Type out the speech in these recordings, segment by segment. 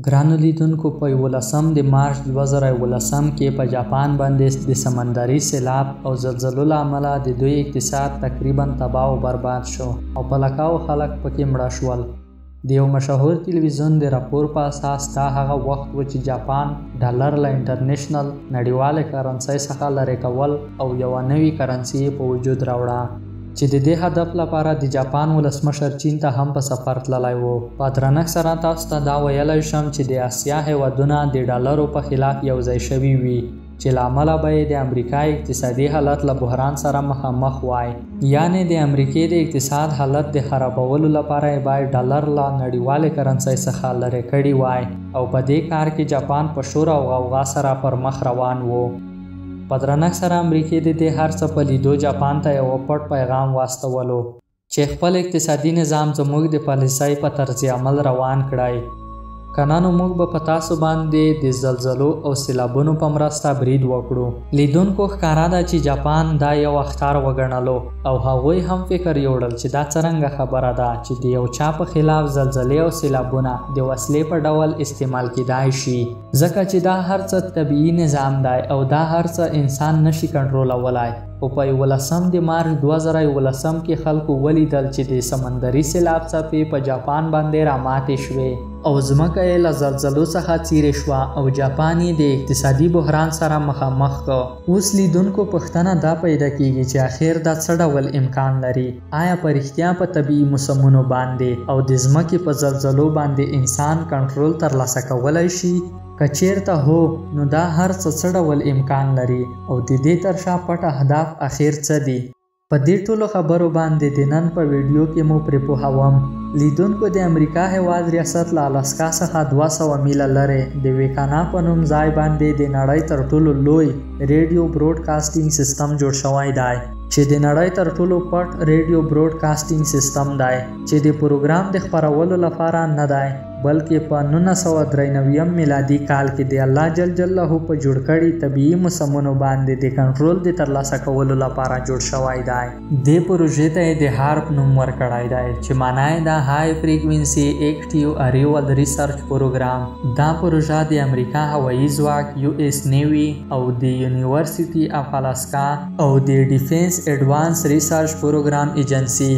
ګرانو لیدونکو، په 11 د مارچ 2011 کې په جاپان باندې د سمندري سیلاب او زلزلو له امله د دوی اقتصاد تقریبا تباه او برباد شو او په لکاو خلک پکې مړه شول. د یو مشهور تلویزیون د راپور په اساس دا هغه وخت و چې جاپان ډالر له انټرنیشنل نړیوالې کرنسۍ څخه لرې کول او یوه نوې کرنسي یې په وجود راوړه، چې د دې هدف لپاره د جاپان ولسمشر چین ته هم په سفر تللی و. په درنښت سره تاسو ته دا ویلی شم چې د اسیا هیوادونه د ډالرو په خلاف یو ځای شوي وي، چې له امله به یې د امریکا اقتصادي حالت له بحران سره مخامخ وای. یعنې د امریکې د اقتصاد حالت د خرابولو لپاره یې باید ډالر له نړیوالې کرنسۍ څخه لرې کړي وای او په دې کار کې جاپان په شور او غوغا سره پر مخ روان و. په درنښت سره امریکې د دې هر څه په لیدو جاپان ته یو پټ پیغام واستولو چې خپل اقتصادي نظام زموږ د پالیسۍ په طرز عمل روان کړئ، که نه نو موږ به په تاسو باندې د زلزلو او سیلابونو په مرسته برید وکړو. لیدونکو ښکاره ده چې جاپان دا یو اخطار وګڼلو او هغوی هم فکر یوړل چې دا څرنګه خبره ده چې د یو چا په خلاف زلزلې او سیلابونه د وسلې په ډول استعمال کیدای شي، ځکه چې دا هر څه طبیعي نظام دی او دا هر څه انسان نشي کنټرولولای. خو په 11 د مارچ 2011 کې خلکو ولیدل چې د سمندري سیلاب څپې په جاپان باندې راماتې شوې او ځمکه یې له زلزلو څخه څیرې شوه او جاپان یې د اقتصادي بحران سره مخامخ کړ. اوس لیدونکو پوښتنه دا پیدا کیږي چې اخر دا څه ډول امکان لري؟ آیا په رښتیا په طبیعي موسمونو باندې او د ځمکې په زلزلو باندې انسان کنټرول ترلاسه کولی شي؟ که چیرته هو، نو دا هر څه څه ډول امکان لري او د دې تر شا پټ اهداف اخر څه دي؟ په دې ټولو خبرو باندې د نن په ویډیو کې مو پرې پوهوم. لیدونکو، د امریکا هیواد ریاست له الاسکا څخه 200 میله لرې د ویکانا په نوم ځای باندې د نړۍ تر ټولو لوی ریډیو براډکاسټینګ سیستم جوړ شوی دی، چې د نړۍ تر ټولو پټ ریډیو براډکاسټینګ سیستم دی، چې د پروګرام د خپرولو لپاره نه دی، بلکې په 1993 میلادي کال کې د الله جل جلاله په جوړ کړي طبیعي موسمونو باندې د کنټرول د ترلاسه کولو لپاره جوړ شوی دی. دې پروژې ته یې د هارپ نوم ورکړی دی، چې معنا یې ده های فریکوینسي اکټیو اریول ریسرچ پروګرام. دا پروژه د امریکا هوایي ځواک US نیوي او د یونیورسيټي اف الاسکا او د ډیفنس اډوانس ریسرچ پروګرام ایجنسي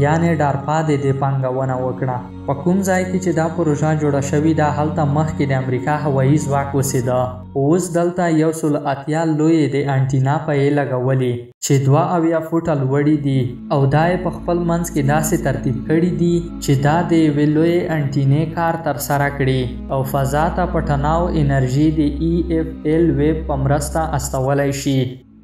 یعنې ډارپا د دې پانګونه وکړه. په کوم ځای کې چې دا پروژه جوړه شوې ده، هلته مخکې د امریکا هوایي ځواک اوسېده. اوس دلته 180 لویې د انټینا پایې لګولې چې 72 فوټه لوړې دي او دا یې په خپل منځ کې داسې ترتیب کړي دي چې دا د یوې لویې انټینې کار ترسره کړي او فضا ته په ټناو انرژي د EFL ویب په مرسته استولی شي.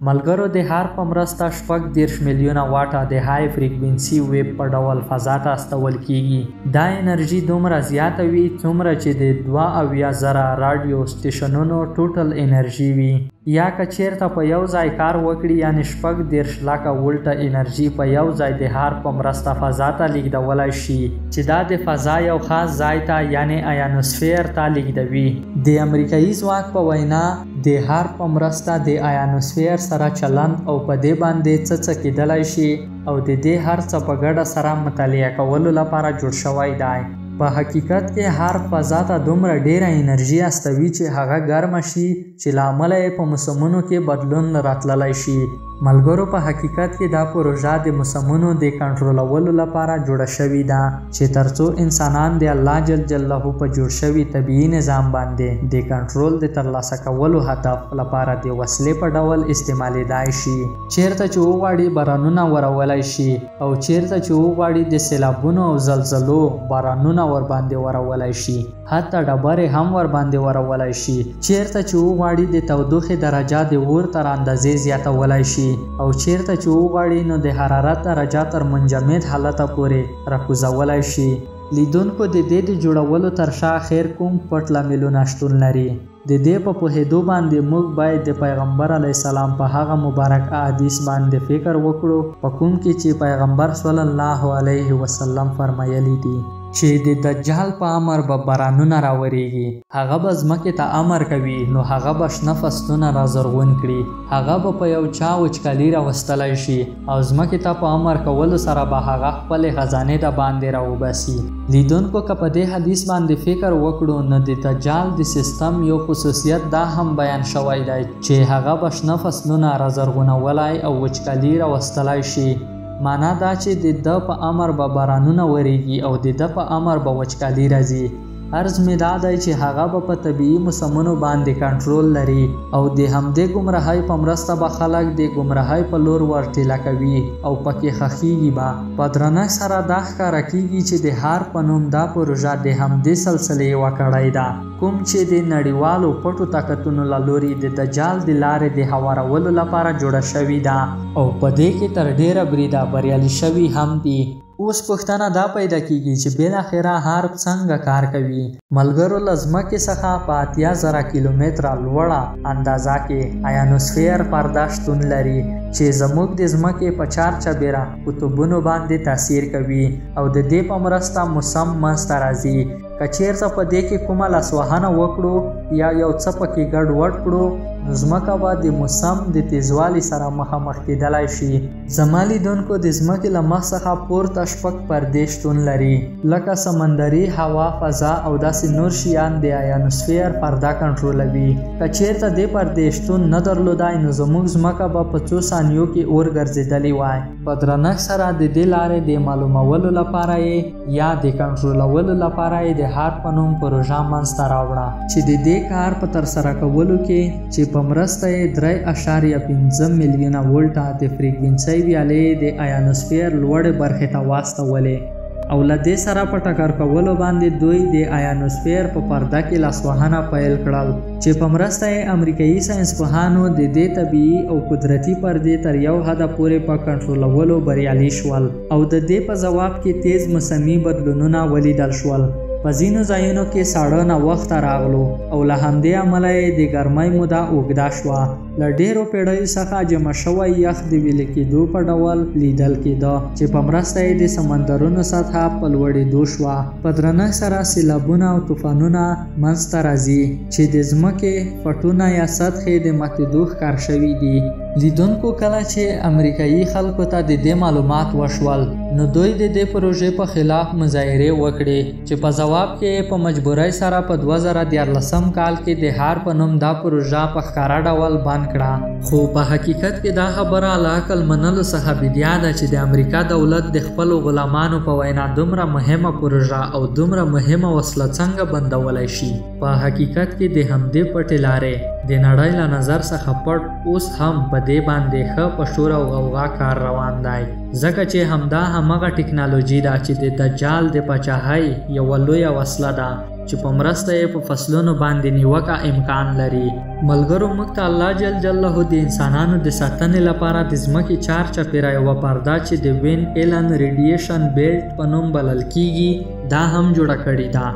ملګرو، د هارپ په مرسته 36 میلیونه واټه د های فریکوینسي ویب په ډول فضا ته استول کیږي. دا انرژي دومره زیاته وي څومره چې د 72,000 راډیو سټیشنونو ټوټل انرژي وي، یا که چیرته په یو ځای کار وکړي، یعنې 36 لکه ولټه انرژي په یو ځای د هارپ په مرسته فضا ته لیږدولی شي، چې دا د فضا یو خاص ځای ته یعنې ایانوسفیر ته لیږدوي. د امریکایي ځواک په وینا د هارپ په مرسته د ایانوسفیر سره چلند او په دې باندې څه څه کېدلی شي او د دې هر څه په ګډه سره مطالعه کولو لپاره جوړ شوی دی. په حقیقت کې هارپ فضا ته دومره ډیره انرژي استوي چې هغه ګرمه شي، چې له امله یې په موسمونو کې بدلون راتللی شي. ملګرو، په حقیقت کې دا پروژه د موسمونو د کنټرولولو لپاره جوړه شوې ده، چې ترڅو انسانان د الله جل جلاله په جوړ شوي طبیعي نظام باندې د کنټرول د ترلاسه کولو هدف لپاره د وسلې په ډول استعمالیدای شي. چیرته چې وغواړي بارانونه ورولی شي او چیرته چې وغواړي د سیلابونو او زلزلو بارانونه ورباندې ورولی شي، حتی ډبرې هم ورباندې ورولی شي. چیرته چې وغواړي د تودوخې درجه د اور تر اندازې زیاتولی شي او چیرته چې وغواړي نو د حرارت درجه تر منجمد حالته پورې راکوزولی شي. لیدونکو، د دې د جوړولو تر شا خیر کوم پټ لاملونه شتون لري؟ د دې په پوهېدو باندې موږ باید د پیغمبر علیه السلام په هغه مبارک احادیث باندې فکر وکړو په کوم کې چې پیغمبر صلی الله علیه وسلم فرمایلی دي. چې د دجال په امر به بارانونه راورېږي. هغه به ځمکې ته امر کوي، نو هغه به شنه فصلونه را زرغون کړي. هغه به په یو چا وچکالي راوستلی شي او ځمکې ته په امر کولو سره به هغه خپلې خزانې د باندې راوباسي. لیدونکو که په دې حدیث باندې فکر وکړو، نو د دجال د سیستم یو خصوصیت دا هم بیان شوی دی چې هغه به شنه فصلونه را زرغونولای او وچکالي راوستلی شي. معنا دا چې د ده په امر به بارانونه ورېږي او د ده په امر به وچکالي راځي. عرض مې دا دی چې هغه به په طبیعي موسمونو باندې کنټرول لري او د همدې ګمراهۍ په مرسته به خلک د ګمراهۍ په لور ورټیله کوي او پکې خښیږي به. په درنښت سره دا ښکاره کیږي چې د هارپ په نوم دا پروژه د همدې سلسلې یوه کړۍ ده، کوم چې د نړیوالو پټو طاقتونو له لوري د دجال د لارې د هوارولو لپاره جوړه شوې ده او په دې کې تر ډېره بریده بریالي شوي هم دي. اوس پوښتنه دا پیدا کیږي چې بالاخره هارپ څنګه کار کوي؟ ملګرو له ځمکې څخه په 80,000 کیلومتره لوړه اندازه کې ایانوسفیر پرده شتون لري چې زموږ د ځمکې په چار چاپېره قطبونو باندې تاثیر کوي او د دې په مرسته موسم منځته راځي. که چیرته په دې کې کومه لاسوهنه وکړو یا یو څه پکې ګډوډ کړو، نو ځمکه به د موسم د تیزوالي سره مخامخ کېدلی شي. زما لیدونکو د ځمکې له مخ څخه پورته 6 پردې شتون لري، لکه سمندري، هوا، فضا او داسې نور شیان د ایانوسفیر پرده کنټرولوي. که چیرته دې پردې شتون نه درلودای، نو زموږ ځمکه به په څو ثانیو کې اور ګرځېدلی وای. په درنښت سره د دې لارې د معلومولو لپاره یې یا د کنټرولولو لپاره یې د هارپ په نوم پروژه منځته راوړه چې د دې کار په ترسره کولو کې چې په مرسته یې 3.5 میلیونه ولټه د فریکوینسۍ ویالې د ایانوسفیر لوړې برخې ته واستولې او له دې سره په ټکر کولو باندې دوی د ایانوسفیر په پرده کې لاسوهنه پیل کړل چې په مرسته یې امریکایي ساینسپوهانو د دې طبیعي او قدرتي پردې تر یو حده پورې په کنټرولولو بریالي شول او د دې په ځواب کې تیز موسمي بدلونونه ولیدل شول. په ځینو ځایونو کې ساړه ناوخته راغلو او له همدې امله یې د ګرمۍ موده اوږده شوه. له ډېرو پیړیو څخه جمع شوی یخ د ویلي کېدو په ډول لیدل کېده چې په مرسته یې د سمندرونو سطحه په لوړېدو شوه. په درنښت سره سیلابونه او طوفانونه منځته راځي چې د ځمکې فټونه یا سطحې د ماتېدو ښکار شوي دي. لیدونکو کله چې امریکایي خلکو ته د دې معلومات وشول، نو دوی د دې پروژې په خلاف مظاهرې وکړې چې په ځواب کې په مجبورۍ سره په 2013 کال کې د هارپ په نوم دا پروژه په ښکاره ډول بند کړه. خو په حقیقت کې دا خبره له عقل منلو څخه بدیا ده چې د امریکا دولت د خپلو غلامانو په وینا دومره مهمه پروژه او دومره مهمه وسله څنګه بندولی شي. په حقیقت کې د همدې پټې لارې د نړۍ له نظر څخه پټ اوس هم په دې باندې ښه په شور او غوغا کار روان دی، ځکه چې همدا همغه ټکنالوژي ده چې د دجال د پاچاهۍ یوه لویه وسله ده چې په مرسته یې په فصلونو باندې نیوکه امکان لري. ملګرو موږ ته الله جل جلاله د انسانانو د ساتنې لپاره د ځمکې چار چاپېره یوه پرده چې د وین ایلن ریډیشن بیلټ په نوم بلل کیږي دا هم جوړه کړې ده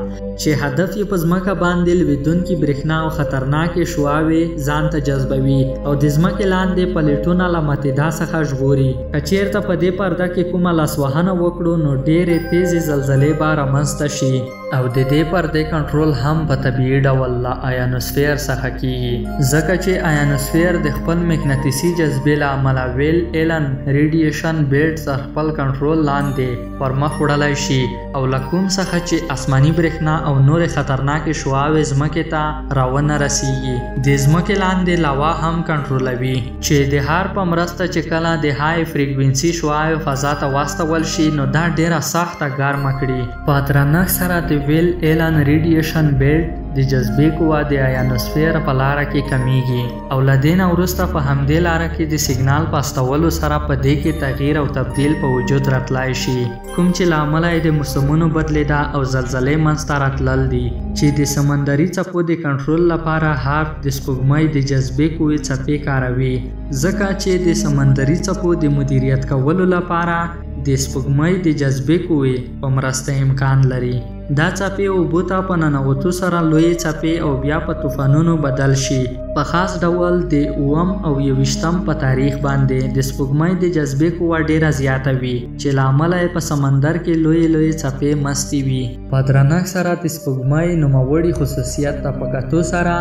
چې هدف یې په ځمکه باندې لوېدونکي برېښنا او خطرناکې شعاوې ځان ته جذبوي او د ځمکې لاندې پلیټونه له ماتېدا څخه ژغوري. که چیرته په دې پرده کې کومه لاسوهنه وکړو، نو ډېرې تیزې زلزلې به رامنځته شي او د دې پردې کنټرول هم په طبیعي ډول له ایانوسفیر څخه کیږي، ځکه چې ایانوسفیر د خپل مقناطیسي جذبې له امله ویل ایلن ریډیشن بیلټ تر خپل کنټرول لاندې پر مخ وړلی شي او له کوم څخه چې آسماني برېښنا او نورې خطرناکې شعاوې ځمکې ته راونه رسیږي. د ځمکې لاندې لاوا هم کنټرولوي چې د هارپ په مرسته چې کله د های فریکوینسي شعاوې فضا ته واستول شي، نو دا ډېره سخته ګرمه کړي. په درنښت سره د ویل ایلن ریډیشن بیلټ د جذبې قوه د ایانوسفیر په لاره کې کمیږي او له دې نه وروسته په همدې لاره کې د سیګنال په استولو سره په دې کې تغییر او تبدیل په وجود راتلای شي، کوم چې له امله یې د موسمونو بدلېدا او زلزلې منځته راتلل دي چې د سمندري څپو د کنټرول لپاره هارپ د سپوږمۍ د جذبې قوې څپې کاروي، ځکه چې د سمندري څپو د مدیریت کولو لپاره د سپوږمۍ د جذبې قوې په مرسته امکان لري. دا څپې اوبو ته په ننوتو سره لویې څپې او بیا په طوفانونو بدل شي. په خاص ډول د 7 او 21 په تاریخ باندې د سپوږمۍ د جذبې قوه ډیره زیاته وي چې له امله یې په سمندر کې لویې لویې څپې مستې وي. په درنښت سره د سپوږمۍ نوموړي خصوصیت ته په کتو سره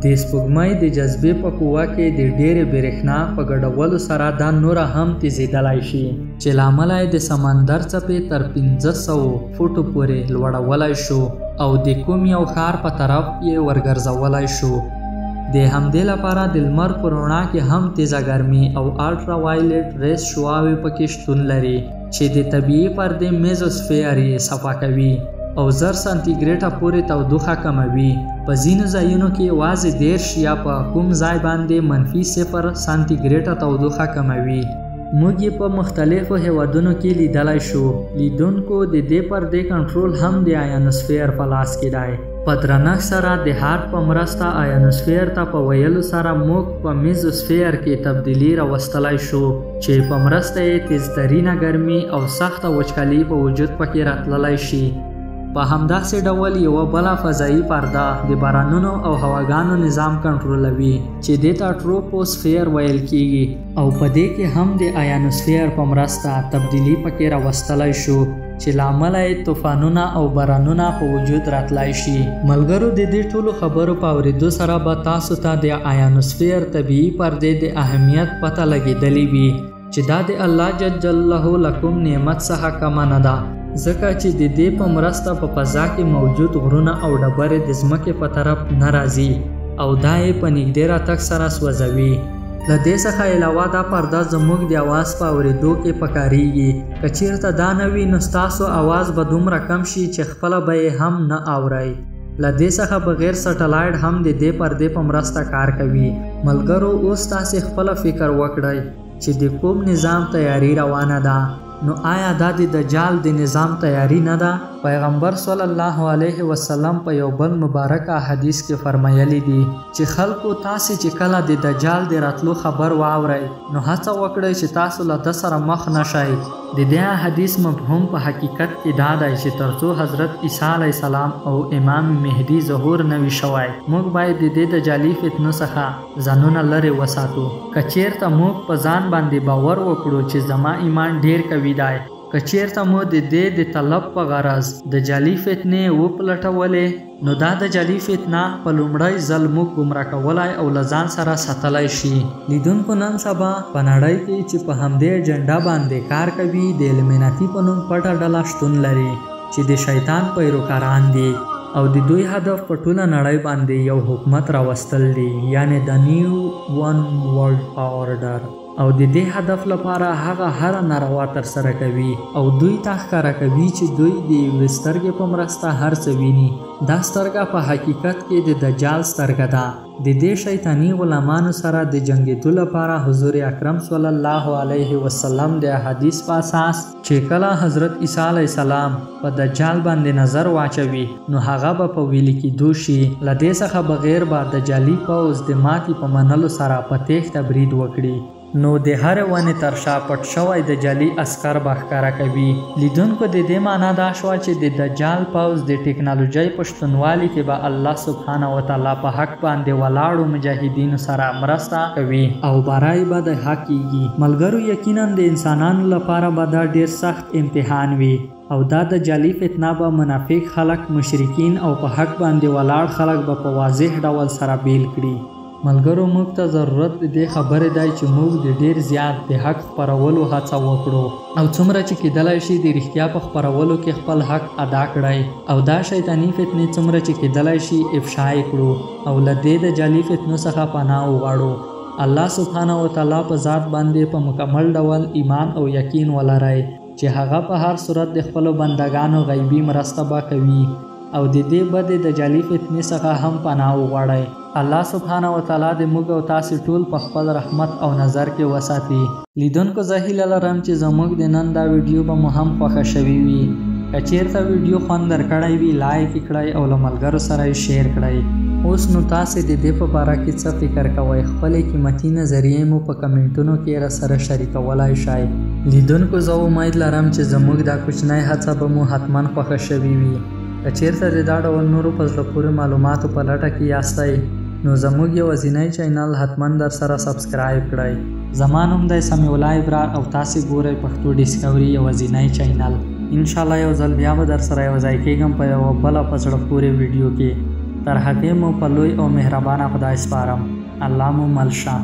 د سپوږمۍ د جذبې په قوه کې د ډېرې برېښنا په ګډولو سره دا نوره هم تیزېدلی شي چې له امله یې د سمندر څپې تر 500 فوټو پورې لوړولی شو او د کوم یو ښار په طرف یې ورګرځولی شو. د همدې لپاره د لمر په رڼا کې هم تیزه ګرمي او الټرا وایلټ ریس شعاوې پکې شتون لري چې د طبیعي پردې میزوسفیر یې صفا کوي او 1000 سانتي ګریډه پورې تودوخه کموي. په ځینو ځایونو کې یوازې 30 یا په کوم ځای باندې -0 سانتي ګریډه تودوخه کموي. موږ یې په مختلفو هیوادونو کې لیدلی شو. لیدونکو د دې پردې کنټرول هم د ایانوسفیر په لاس کې دی. په درنښت سره د هارپ په مرسته ایانوسفیر ته په ویلو سره موږ په میزوسفیر کې تبدیلي راوستلی شو چې په مرسته یې تیزترینه ګرمي او سخته وچکالي په وجود پکې راتللی شي. په همداسې ډول یوه بله فضایي پرده د بارانونو او هواګانو نظام کنټرولوي چې دې ته ټروپوسفیر ویل کیږي او په دې کې هم د ایانوسفیر په مرسته تبدیلي پکې راوستلی شو چې له امله یې طوفانونه او بارانونه په وجود راتلای شي. ملګرو، د دې ټولو خبرو په اورېدو سره به تاسو ته د ایانوسفیر طبیعي پردې د اهمیت پته لګېدلې وي چې دا د الله جل جلاله له کوم نعمت څخه کمه نه ده، ځکه چې د دې په مرسته په فضا کې موجود غرونه او ډبرې د ځمکې په طرف نه راځي او دا یې په نږدې راتګ سره سوځوي. له دې څخه علاوه دا پرده زموږ د اواز په اورېدو کې پکارېږي. که چیرته دا نه وي نو ستاسو اواز به دومره کم شي چې خپله به یې هم نه اورئ. له دې څخه بغیر سټلایټ هم د دې پردې په مرسته کار کوي. ملګرو، اوس تاسې خپله فکر وکړئ چې د کوم نظام تیاری روانه ده، نو آیا دا د دجال د نظام تیاری نه ده؟ پیغمبر صلی الله علیه وسلم په یو بل مبارک حدیث کې فرمایلی دي چې خلکو، تاسې چې کله د دجال د راتلو خبر واورئ نو هڅه وکړئ چې تاسو له ده سره مخ نه شئ. د دې حدیث مفهوم په حقیقت کې دا دی چې ترڅو حضرت عیسی علیه السلام او امام مهدي ظهور نه وي شوی، موږ باید د دې دجالي فتنو څخه ځانونه لرې وساتو. که چیرته موږ په ځان باندې باور وکړو چې زما ایمان ډیر قوي دی، که چیرته مو د دې د طلب په غرض دجالي فتنې وپلټولې نو دا دجالي فتنه په لومړی ځل موږ ګمراه کولای او له ځان سره ساتلی شي. لیدونکو، نن سبا په نړۍ کې چې په همدې اجنډا باندې کار کوي د المیناتي په نوم پټه ډله شتون لري چې د شیطان پیروکاران دي او د دوی هدف په ټوله نړۍ باندې یو حکومت راوستل دي، یعنې د نیو ون ورلډ آرډر. او د دې هدف لپاره هغه هره ناروا ترسره کوي او دوی ته ښکاره کوي چې دوی د یوې سترګې په مرسته هر څه ویني. دا سترګه په حقیقت کې د دجال سترګه ده. د دې شیطاني غلامانو سره د جنګېدو لپاره حضور اکرم صلی الله علیه وسلم د احادیث په اساس چې کله حضرت عیسی علیه السلام په دجال باندې نظر واچوي نو هغه به په ویلي کېدو شي. له دې څخه بغیر به دجالي پوځ د ماتې په منلو سره په تېښته برید وکړي، نو د هرې ونې تر شا پټ شوی دجالي عسکر به ښکاره کوي. لیدونکو، د دې معنا دا شوه چې د دجال پوځ د ټکنالوژۍ په شتونوالي کې به الله سبحانه وتعالی په حق باندې ولاړو مجاهدینو سره مرسته کوي او بری به د حق کیږي. ملګرو، یقینا د انسانانو لپاره به دا ډیر سخت امتحان وي او دا دجالي فتنه به منافق خلک، مشرکین او په حق باندې ولاړ خلک به په واضح ډول سره بیل کړي. ملګرو، موږ ته ضرورت د دې خبرې دی چې موږ د ډیر زیات د حق خپرولو هڅه وکړو او څومره چې کېدلی شي د رښتیا په خپرولو کې خپل حق ادا کړئ او دا شیطاني فتنې څومره چې کېدلی شي افشا یې کړو او له دې دجالي فتنو څخه پناه وغواړو. الله سبحانه وتعالی په ذات باندې په مکمل ډول ایمان او یقین ولرئ چې هغه په هر صورت د خپلو بندګانو غیبي مرسته به کوي او د دې بدې دجالي فتنې څخه هم پناه وغواړئ. الله سبحانه وتعالی د موږ او تاسې ټول په خپل رحمت او نظر کې وساتي. لیدونکو، زه هیله لرم چې زموږ د نن دا ویډیو به مو هم خوښه شوې وي. که چیرته ویډیو خوند درکړی وي لایک یې کړئ او له ملګرو سره یې شیر کړئ. اوس نو تاسې د دې په باره کې څه فکر کوئ؟ خپلې قیمتي نظریې مو په کمنټونو کې راسره شریکولای شئ. لیدونکو، زه امید لرم چې زموږ دا کوچنۍ هڅه به مو حتما خوښه شوې وي. که چیرته د دا ډول نورو په زړه پورې معلوماتو په لټه کې یاستئ نو زموږ یوازینی چینل حتما درسره سبسکرایب کړئ. زما نوم دی سمیع الله ابرار او تاسې ګورئ پښتو ډیسکوري یوازینی چینل. انشاالله یو ځل بیا به درسره یو ځای کیږم په یوه بله په زړه پورې ویډیو کې. تر هغې مو په لوی او مهربانه خدای سپارم. الله مو مل شه.